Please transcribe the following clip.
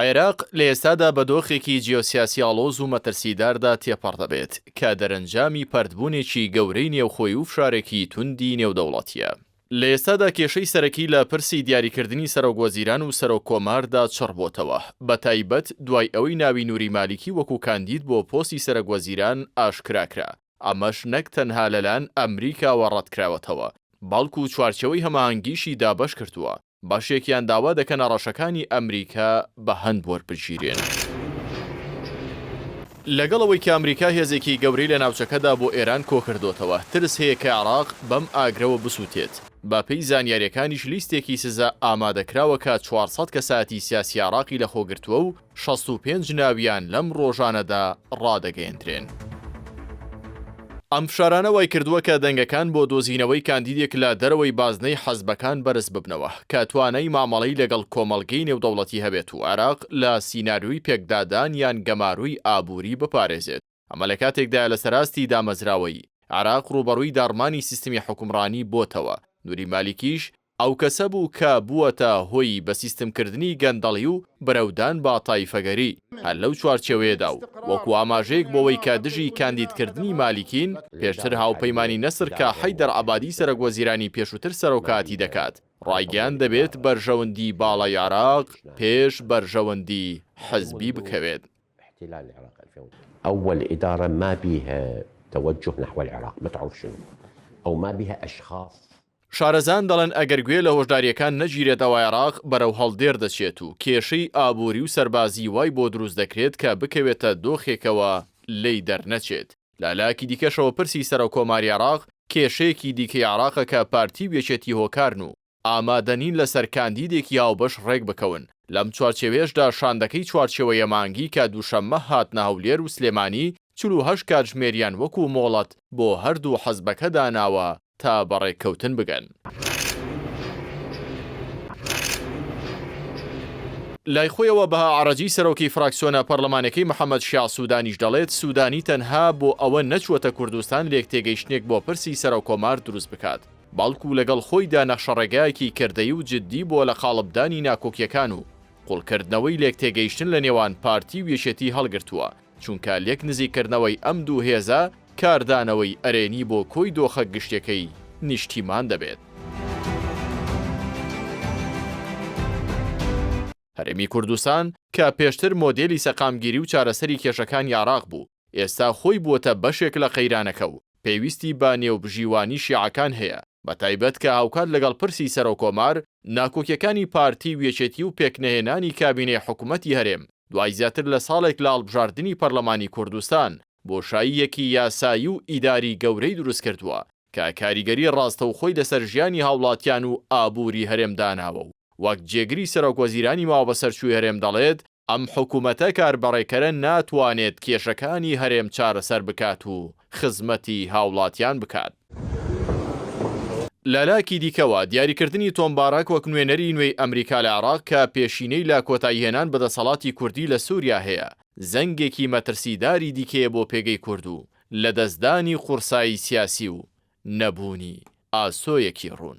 عێراق لە ئێستادا بە دۆخێکی جیۆسیاسی ئاڵۆز و مەترسیداردا تێپەڕ دەبێت، کە دەرەنجامی پەرتبوونێکی گەورەی نێوخۆی و فشارێکی توندی نێودەوڵەتییە. لە ئێستادا کێشەی سەرەکی لە پرسی دیاریکردنی سەرۆک وەزیران و سەرۆک کۆماردا چڕ بۆتەوە، بەتایبەت دوای ئەوەی ناوی نوری مالیکی وەکو کاندید بۆ پۆستی سەرەک وەزیران ئاشکرا کرا، ئەمەش نەک تەنها لەلایەن ئەمریکاوە ڕەتکراوەتەوە، بەڵکو چوارچێوەی هەماهەنگیشی دابەشکردووە. بەشێکیان داوا دەکەن هەڕەشەکانی ئەمریکا بە هەند وەربگیرێن. لەگەڵ ئەوەی کە ئەمریکا هێزێکی گەورەی لە ناوچەکەدا بۆ ئێران کۆکردۆتەوە، ترس هەیە کە عێراق بەم ئاگرەوە بسووتێت. بەپێی زانیارییەکانیش لیستێکی سزا ئامادەکراوە کە 400 کەسایەتی سیاسی عێراقی لەخۆگرتووە و 65 ناویان لەم ڕۆژانەدا ڕادەگەیەندرێن. ئەم فشارانە وایکردووە کە دەنگەکان بۆ دۆزینەوەی کاندیدێک لە دەرەوەی بازنەی حزبەکان بەرز ببنەوە کە توانای مامەڵەی لەگەڵ کۆمەڵگەی نێودەوڵەتی هەبێت و عێراق لە سیناریۆی پێکدادان یان گەمارۆی ئابووری بپارێزێت. ئەمە لە کاتێکدایە لەسەر ئاستی دامەزراوەیی، عێراق ڕووبەڕووی داڕمانی سیستمی حوکمڕانی بۆتەوە، نوری مالیکیش ئەو کەسە بوو کە بووەتە هۆی بە سیستمکردنی گەندەڵی و برەودان بە تایفەگەری، هەر لەو چوارچێوەیەدا و وەکو ئاماژەیەک بۆوەی کە دژی کاندیدکردنی مالیکین، پێشتر هاوپەیمانی نەسر کە حەیدەر عەبادی سەرۆکوەزیرانی پێشووتر سەرۆکایەتی دەکات، ڕایگەیاند دەبێت بەرژەوەندی باڵای عێراق پێش بەرژەوەندی حزبی بکەوێت. شارەزایان دەڵێن ئەگەر گوێ لە هۆشدارییەکان نەگیرێت ئەوا عێراق بەرەو هەڵدێر دەچێت و کێشەی ئابووری و سەربازی وای بۆ دروست دەکرێت کە بکەوێتە دۆخێکەوە لێی دەرنەچێت. لە لایەکی دیکەشەوە پرسی سەرۆککۆماری عێراق کێشەیەکی دیکەی عێراقە کە پارتی و یەکێتی هۆکارن و ئامادەنین لەسەر کاندیدێکی هاوبەش ڕێکبکەون، لەم چوارچێوەیەشدا شاندەکەی چوارچێوە یەمانگی کە دووشەممە هاتنە هەولێر و سلێمانی 48 کاتژمێریان وەکو مۆڵەت بۆ هەردوو حزبەکە داناوە تا بە ڕێککەوتن بگەن. لای خۆیەوە بەها عەرەجی سەرۆکی فراکسیۆنە پەرلەمانەکەی محەمەد شیاع سودانیش دەڵێت سودانی تەنها بۆ ئەوە نەچووەتە کوردستان لێکتێگەیشتنێک بۆ پرسی سەرۆککۆمار دروست بکات، بەڵکو لەگەڵ خۆیدا نەخشەڕێگایەکی کردەیی و جددی بۆ لەقاڵبدانی ناکۆکییەکان و قوڵکردنەوەی لێکتێگەیشتن لە نێوان پارتی و یەکێتی هەڵگرتووە، چونکە لێک نزیککردنەوەی ئەم دوو هێزە کاردانەوەی ئەرێنی بۆ کۆی دۆخە گشتیەکەی نیشتیمان دەبێت. هەرێمی کوردستان کە پێشتر مۆدێلی سەقامگیری و چارەسەری کێشەکانی عێراق بوو، ئێستا خۆی بووەتە بەشێک لە قەیرانەکە و پێویستی بە نێوبژیوانی شیعەکان هەیە، بەتایبەت کە هاوکات لەگەڵ پرسی سەرۆککۆمار، ناکۆکیەکانی پارتی و یەکێتی و پێکنەهێنانی کابینەی حکومەتی هەرێم دوای زیاتر لە ساڵێک لە هەڵبژاردنی پەرلەمانی کوردستان، بۆشاییەکی یاسایی و ئیداری گەورەی دروستکردووە کە کاریگەری ڕاستەوخۆی لەسەر ژیانی هاوڵاتیان و ئابووری هەرێم داناوە و وەک جێگری سەرۆکوەزیرانی ماوەبەسەرچووی هەرێم دەڵێت، ئەم حکومەتە کاربەڕێکەرە ناتوانێت کێشەکانی هەرێم چارەسەر بکات و خزمەتی هاوڵاتیان بکات. لەلایەکی دیکەوە، دیاریکردنی تۆم باراک وەک نوێنەری نوێی ئەمریکا لە عێراق کە پێشینەی لە کۆتاییهێنان بە دەسەڵاتی کوردی لە سوریا هەیە، زەنگێکی مەترسیداری دیکەیە بۆ پێگەی کورد و لەدەستدانی قورسایی سیاسی و نەبوونی ئاسۆیەکی ڕوون.